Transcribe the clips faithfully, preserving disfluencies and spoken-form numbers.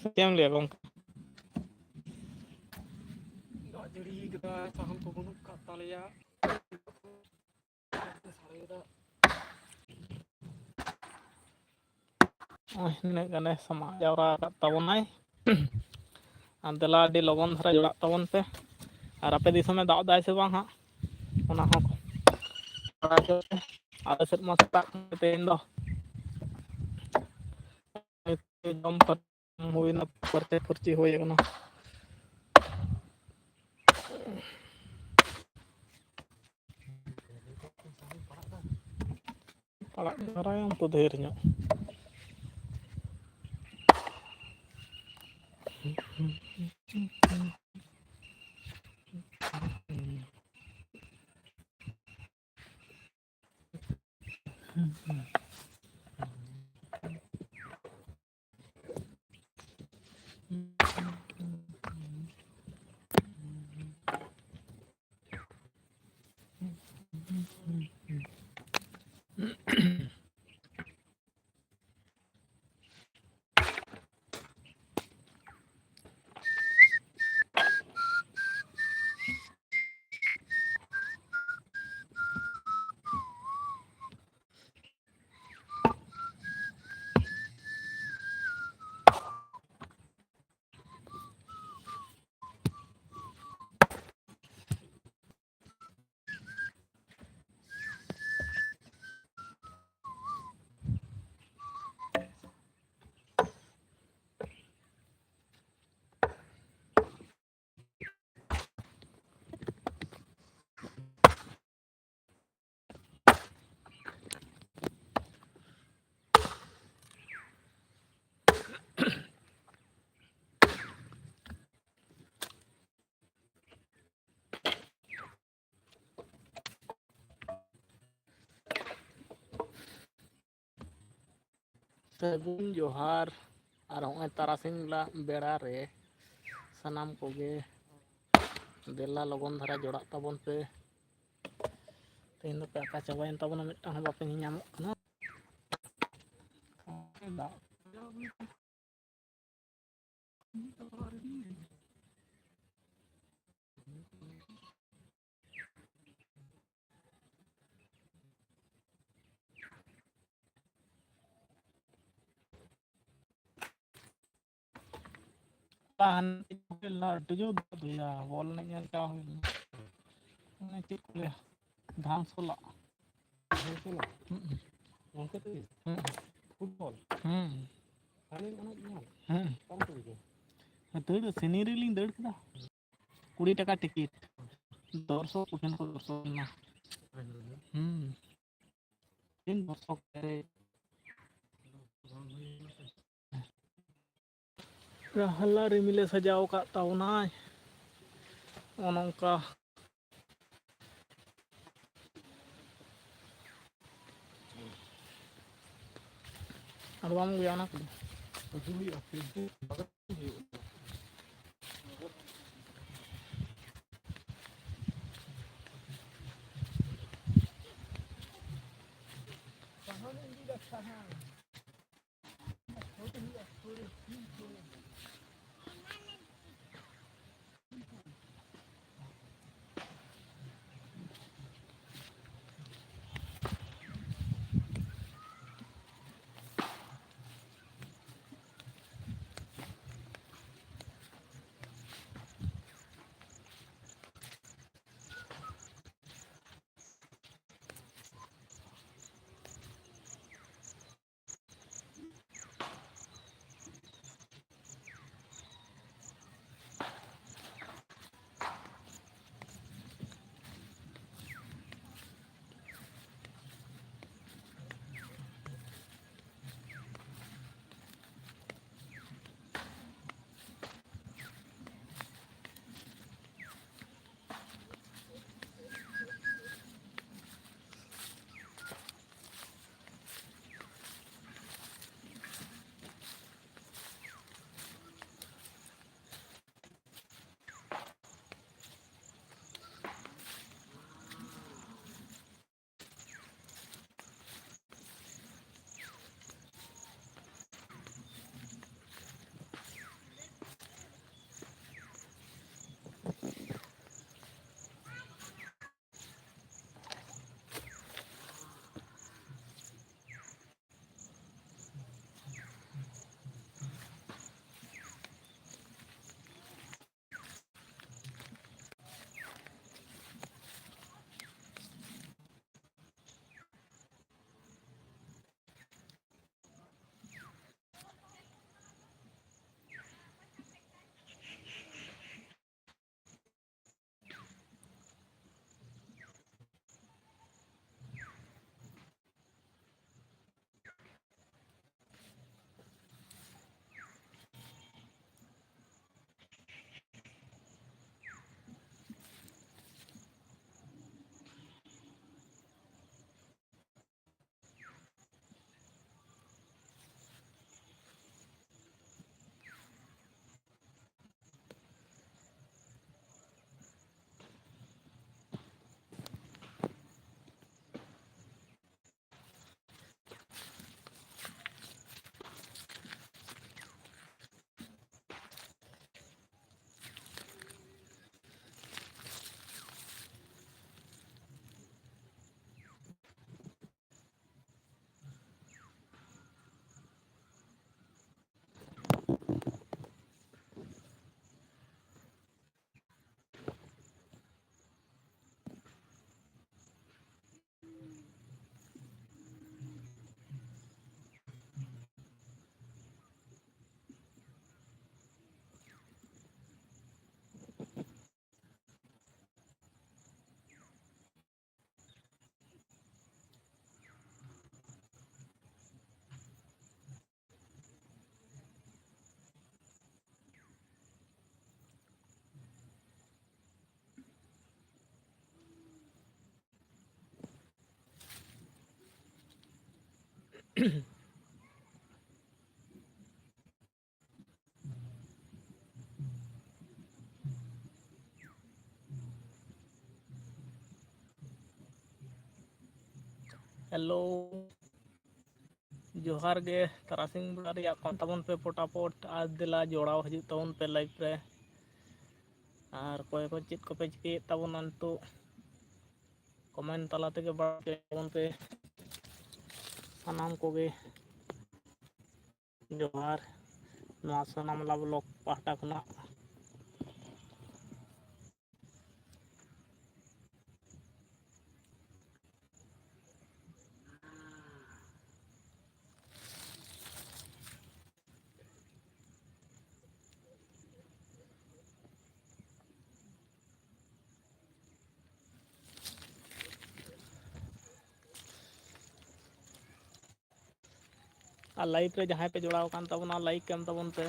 ᱪᱮᱫ ᱮᱢ ᱞᱟᱹᱭᱟ ᱜᱚᱢᱠᱮ? ᱫᱟᱜ ᱡᱟᱹᱲᱤ ᱠᱮᱫᱟᱭ, ᱥᱟᱦᱟᱱ ᱠᱚ ᱵᱟᱹᱱᱩᱜ ᱠᱟᱫ ᱛᱟᱞᱮᱭᱟ᱾ ᱱᱚᱜᱼᱚᱭ ᱱᱤᱱᱟᱹᱜ ᱜᱟᱱᱮ ᱥᱟᱢᱟᱜ ᱡᱟᱣᱨᱟ ᱟᱠᱟᱫ ᱛᱟᱵᱚᱱᱟᱭ᱾ ᱟᱨ ᱫᱮᱞᱟ, ᱟᱹᱰᱤ ᱞᱚᱜᱚᱱ ᱫᱷᱟᱨᱟ ᱡᱚᱲᱟᱜ ᱛᱟᱵᱚᱱ ᱯᱮ᱾ ᱟᱨ ᱟᱯᱮ ᱫᱤᱥᱚᱢᱮ ᱫᱟᱜ ᱮᱫᱟᱭ ᱥᱮ ᱵᱟᱝ ᱦᱟᱸᱜ, ᱚᱱᱟ ᱦᱚᱸ ᱵᱟᱲᱟᱭ ᱦᱚᱪᱚ ᱯᱮ᱾ ᱟᱞᱮ ᱥᱮᱫ ᱢᱟ ᱥᱮᱛᱟᱜ ᱠᱷᱚᱱ ᱛᱮᱦᱮᱧ ᱫᱚ ᱡᱚᱢ ᱠᱟᱛᱮ ᱦᱩᱭᱱᱟ, ᱯᱷᱟᱨᱪᱟ ᱯᱷᱟᱹᱨᱪᱤ ᱦᱩᱭ ᱟᱠᱟᱱᱟ᱾ ᱯᱟᱲᱟᱜ ᱫᱷᱟᱨᱟᱭᱟᱢ ᱛᱚ ᱰᱷᱮᱨ ᱧᱚᱜ᱾ ᱥᱟᱹᱜᱩᱱ ᱡᱚᱦᱟᱨ᱾ ᱟᱨ ᱦᱚᱸᱜᱼᱚᱭ ᱛᱟᱨᱟᱥᱤᱧ ᱵᱮᱲᱟ, ᱵᱮᱲᱟ ᱨᱮ ᱥᱟᱱᱟᱢ ᱠᱚᱜᱮ ᱫᱮᱞᱟ ᱞᱚᱜᱚᱱ ᱫᱷᱟᱨᱟ ᱡᱚᱲᱟᱜ ᱛᱟᱵᱚᱱ ᱯᱮ᱾ ᱛᱮᱦᱮᱧ ᱫᱚᱯᱮ ᱟᱠᱟ ᱪᱟᱵᱟᱭᱮᱱ ᱛᱟᱵᱚᱱᱟ, ᱢᱤᱫᱴᱟᱝ ᱦᱚᱸ ᱵᱟᱯᱮ ᱧᱮᱧᱟᱢᱚᱜ ᱠᱟᱱᱟ᱾ ᱫᱟᱜ ᱦᱟᱱᱮ ᱟᱹᱰᱤ ᱡᱳᱨ ᱫᱟᱜ ᱫᱚᱭᱟ, ᱵᱚᱞ ᱮᱱᱮᱡ ᱧᱮᱞ ᱪᱟᱞᱟᱣ ᱦᱩᱭ ᱞᱮᱱᱟ᱾ ᱚᱱᱮ ᱪᱮᱫ ᱠᱚ ᱞᱟᱹᱭᱟ, ᱫᱷᱟᱱᱥᱚᱞᱟ᱾ ᱫᱷᱟᱱᱥᱚᱞᱟ? ᱦᱩᱸ᱾ ᱜᱚᱝᱠᱮ ᱛᱟᱹᱠᱤᱱ? ᱦᱩᱸ᱾ ᱯᱷᱩᱴᱵᱚᱞ? ᱦᱩᱸ᱾ ᱯᱷᱟᱭᱱᱮᱞ ᱮᱱᱮᱡ ᱧᱮᱞ? ᱦᱩᱸ᱾ ᱚᱠᱟᱨᱮ ᱠᱚ ᱤᱫᱤᱭᱟ? ᱫᱟᱹᱲ, ᱥᱤᱱᱤ ᱨᱮᱞᱤᱧ ᱫᱟᱹᱲ ᱠᱮᱫᱟ᱾ ᱠᱩᱲᱤ ᱴᱟᱠᱟ ᱴᱤᱠᱤᱴ᱾ ᱫᱚᱨᱥᱚᱠ ᱠᱚᱴᱷᱤᱱ ᱠᱚ ᱫᱚᱨᱥᱚᱠ ᱞᱮᱱᱟ᱾ ᱦᱩᱸ᱾ ᱛᱤᱱ ᱫᱚᱨᱥᱚᱠ ᱯᱮᱨᱮᱡ᱾ ᱨᱟᱦᱞᱟ ᱨᱤᱢᱤᱞᱮ ᱥᱟᱡᱟᱣ ᱟᱠᱟᱫ ᱛᱟᱵᱚᱱᱟᱭ᱾ ᱱᱚᱜᱼᱚ ᱱᱚᱝᱠᱟ᱾ ᱟᱫᱚ ᱵᱟᱢ ᱟᱹᱜᱩᱭᱟ ᱚᱱᱟ ᱠᱚᱫᱚ? ᱟᱹᱜᱩ ᱦᱩᱭᱩᱜᱼᱟ, ᱯᱷᱮᱥᱵᱩᱠ᱾ ᱦᱮᱞᱳ, ᱡᱚᱦᱟᱨ ᱜᱮ᱾ ᱛᱟᱨᱟᱥᱤᱧ ᱵᱮᱲᱟ ᱨᱮᱭᱟᱜ ᱠᱚᱞ ᱛᱟᱵᱚᱱ ᱯᱮ ᱯᱚᱴᱟᱯᱚᱴ, ᱟᱨ ᱫᱮᱞᱟ ᱡᱚᱲᱟᱣ ᱦᱤᱡᱩᱜ ᱛᱟᱵᱚᱱ ᱯᱮ ᱞᱟᱭᱤᱵᱷ ᱨᱮ᱾ ᱟᱨ ᱚᱠᱚᱭ ᱠᱚ ᱪᱮᱫ ᱠᱚᱯᱮ ᱪᱤᱠᱟᱹᱭᱮᱫ ᱛᱟᱵᱚᱱᱟ ᱱᱤᱛᱚᱜ, ᱠᱚᱢᱮᱱᱴ ᱛᱟᱞᱟ ᱛᱮᱜᱮ ᱵᱟᱲᱟᱭ ᱦᱚᱪᱚᱭ ᱛᱟᱵᱚᱱ ᱯᱮ ᱥᱟᱱᱟᱢ ᱠᱚᱜᱮ᱾ ᱡᱚᱦᱟᱨ, ᱱᱚᱣᱟ ᱥᱳᱱᱟᱢᱩᱞᱟ ᱵᱞᱚᱠ ᱯᱟᱦᱴᱟ ᱠᱷᱚᱱᱟᱜ᱾ ᱟᱨ ᱞᱟᱭᱤᱵᱷ ᱨᱮ ᱡᱟᱦᱟᱸᱭ ᱯᱮ ᱡᱚᱲᱟᱣ ᱟᱠᱟᱱ ᱛᱟᱵᱚᱱᱟ, ᱞᱟᱭᱤᱠ ᱮᱢ ᱛᱟᱵᱚᱱ ᱯᱮ᱾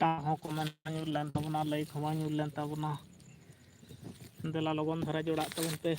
ᱢᱤᱫᱴᱟᱝ ᱦᱚᱸ ᱠᱚᱢᱮᱱᱴ ᱵᱟᱝ ᱧᱩᱨ ᱞᱮᱱ ᱛᱟᱵᱚᱱᱟ, ᱞᱟᱭᱤᱠ ᱦᱚᱸ ᱵᱟᱝ ᱧᱩᱨ ᱞᱮᱱ ᱛᱟᱵᱚᱱᱟ᱾ ᱫᱮᱞᱟ ᱞᱚᱜᱚᱱ ᱫᱷᱟᱨᱟ ᱡᱚᱲᱟᱜ ᱛᱟᱵᱚᱱ ᱯᱮ᱾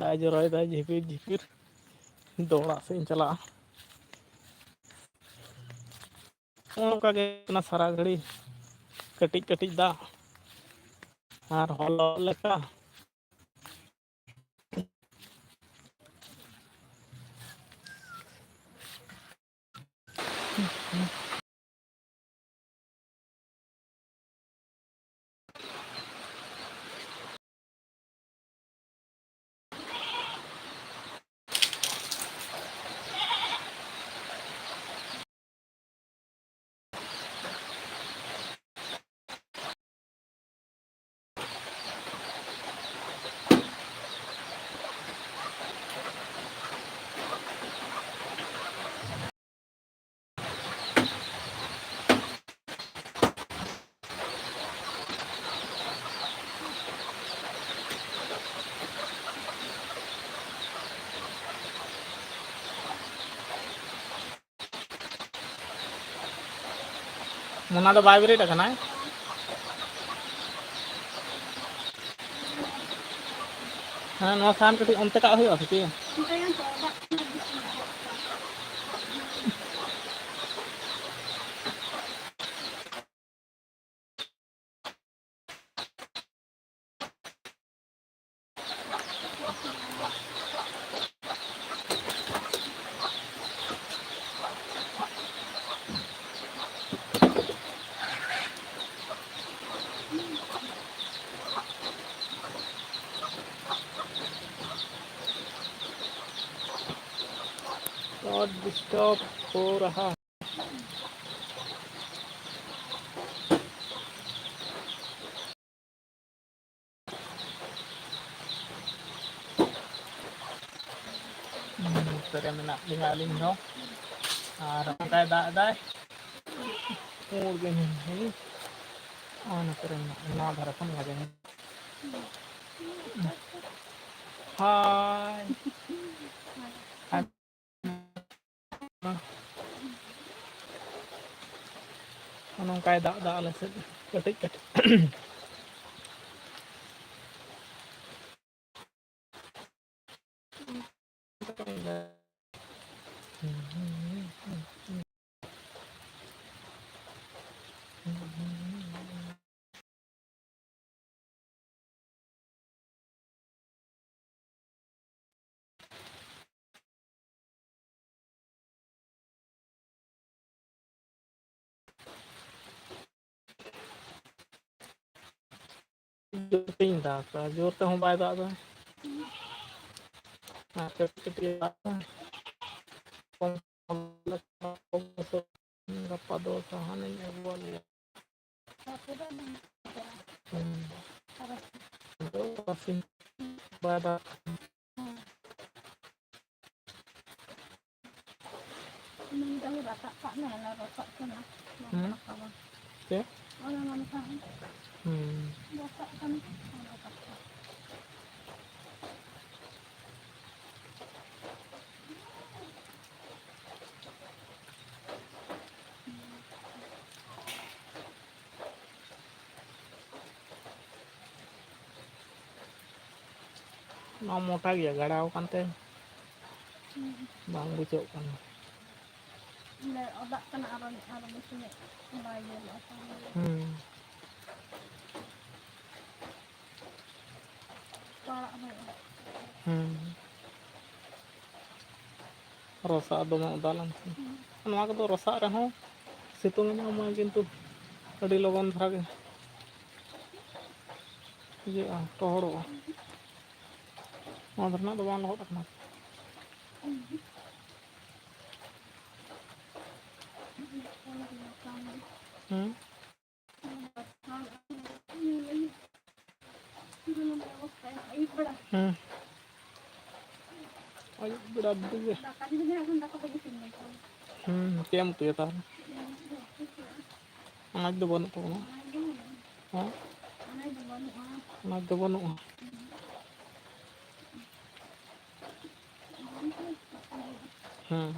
ᱫᱟᱜ ᱮ ᱡᱚᱨᱚᱭᱮᱫᱟ ᱡᱷᱤᱯᱤᱨ ᱡᱷᱤᱯᱤᱨ᱾ ᱫᱚ ᱚᱲᱟᱜ ᱥᱮᱫ ᱤᱧ ᱪᱟᱞᱟᱜᱼᱟ᱾ ᱱᱚᱜᱼᱚ ᱱᱚᱝᱠᱟ ᱜᱮ ᱠᱟᱱᱟ ᱥᱟᱨᱟ ᱜᱷᱟᱹᱲᱤ, ᱠᱟᱹᱴᱤᱡ ᱠᱟᱹᱴᱤᱡ ᱫᱟᱜ ᱟᱨ ᱦᱚᱞ ᱞᱮᱠᱟ᱾ ᱚᱱᱟ ᱫᱚ ᱵᱟᱭ ᱵᱮᱨᱮᱫ ᱟᱠᱟᱱᱟᱭ᱾ ᱦᱮᱸ, ᱱᱚᱣᱟ ᱥᱟᱦᱟᱱ ᱠᱟᱹᱴᱤᱡ ᱚᱱᱛᱮ ᱠᱟᱜ ᱦᱩᱭᱩᱜᱼᱟ ᱥᱮ ᱪᱮᱫ? बहुत डिस्टर्ब हो रहा। ᱱᱚᱛᱮ ᱨᱮ ᱢᱮᱱᱟᱜ ᱞᱤᱧᱟ ᱟᱹᱞᱤᱧ ᱫᱚ᱾ ᱟᱨ ᱚᱱᱠᱟᱭ ᱫᱟᱜ ᱮᱫᱟᱭ᱾ ᱯᱩᱸᱲ ᱜᱮ ᱧᱮᱞ ᱦᱩᱭ᱾ ᱟᱨ ᱱᱚᱛᱮ ᱨᱮ ᱢᱮᱱᱟᱜ ᱞᱤᱧᱟ, ᱱᱚᱣᱟ ᱫᱷᱟᱨᱮ ᱠᱷᱚᱱ ᱵᱷᱟᱜᱮ ᱧᱮᱞ᱾ ᱦᱟᱭ᱾ ᱱᱚᱝᱠᱟᱭ ᱫᱟᱜ ᱮᱫᱟ ᱟᱞᱮ ᱥᱮᱫ ᱠᱟᱹᱴᱤᱡ ᱠᱟᱹᱴᱤᱡ᱾ ᱡᱳᱨ ᱛᱮᱧ ᱫᱟᱜᱟ, ᱡᱳᱨ ᱛᱮᱦᱚᱸ ᱵᱟᱭ ᱫᱟᱜ ᱮᱫᱟ᱾ ᱟᱨ ᱠᱟᱹᱴᱤᱡ ᱠᱟᱹᱴᱤᱡ ᱮ ᱫᱟᱜ ᱮᱫᱟ᱾ ᱠᱚᱢ, ᱠᱚᱢ, ᱜᱟᱯᱟ ᱫᱚ ᱥᱟᱦᱟᱱᱤᱧ ᱟᱹᱜᱩᱣᱟᱞᱮᱭᱟ᱾ ᱦᱩᱸ᱾ ᱟᱫᱚ ᱵᱟᱨᱥᱤᱧ ᱵᱟᱭ ᱫᱟᱜ ᱠᱷᱟᱱ᱾ ᱩᱱᱤ ᱫᱚ ᱨᱟᱠᱟᱵ ᱠᱟᱜ ᱢᱮ, ᱟᱞᱮ ᱨᱚᱥᱚᱜ ᱠᱟᱱᱟ᱾ ᱦᱩᱸ᱾ ᱨᱟᱠᱟᱵᱟ᱾ ᱪᱮᱫ? ᱚᱱᱟ ᱢᱟ ᱱᱚᱝᱠᱟ ᱦᱚᱸ᱾ ᱦᱩᱸ᱾ ᱨᱟᱠᱟᱵ ᱠᱟᱱᱟ᱾ ᱚᱱᱟ ᱠᱟᱛᱷᱟ᱾ ᱱᱚᱣᱟ ᱢᱚᱴᱟ ᱜᱮᱭᱟ, ᱜᱟᱲᱟᱣ ᱟᱠᱟᱱ ᱛᱮ ᱦᱩᱸ᱾ ᱵᱟᱝ ᱵᱩᱡᱷᱟᱹᱜ ᱠᱟᱱᱟ᱾ ᱚᱸᱰᱮ ᱚᱫᱟᱜ ᱠᱟᱱᱟ, ᱟᱨᱚ, ᱟᱨᱚ ᱵᱮᱥᱤ ᱧᱚᱜ ᱵᱟᱭ ᱧᱮᱞᱚᱜᱼᱟ᱾ ᱦᱩᱸ᱾ ᱯᱟᱲᱟᱜ ᱦᱩᱭᱩᱜᱼᱟ᱾ ᱦᱩᱸ᱾ ᱨᱚᱥᱟᱜ ᱫᱚᱢᱮ ᱚᱫᱟ ᱞᱮᱱᱠᱷᱟᱱ᱾ ᱦᱩᱸ᱾ ᱱᱚᱣᱟ ᱠᱚᱫᱚ ᱨᱚᱥᱟᱜ ᱨᱮᱦᱚᱸ ᱥᱤᱛᱩᱝ ᱮ ᱧᱟᱢᱟ, ᱠᱤᱱᱛᱩ ᱟᱹᱰᱤ ᱞᱚᱜᱚᱱ ᱫᱷᱟᱨᱟ ᱜᱮ ᱤᱭᱟᱹᱜᱼᱟ, ᱨᱚᱦᱚᱲᱚᱜᱼᱟ᱾ ᱱᱚᱣᱟ ᱫᱷᱟᱨᱮᱱᱟᱜ ᱫᱚ ᱵᱟᱝ ᱞᱚᱦᱚᱫ ᱟᱠᱟᱱᱟ᱾ ᱦᱩᱸ᱾ ᱦᱩᱸ᱾ ᱟᱹᱭᱩᱵ ᱵᱮᱲᱟ ᱫᱚ ᱜᱮ᱾ ᱦᱩᱸ, ᱪᱮᱫ ᱮᱢ ᱩᱛᱩᱭᱟ ᱛᱟᱦᱚᱞᱮ? ᱟᱱᱟᱡᱽ ᱫᱚ ᱵᱟᱹᱱᱩᱜ ᱛᱟᱵᱚᱱᱟ᱾ ᱦᱮᱸ? ᱟᱱᱟᱡᱽ ᱫᱚ ᱵᱟᱹᱱᱩᱜᱼᱟ᱾ ᱦᱩᱸ᱾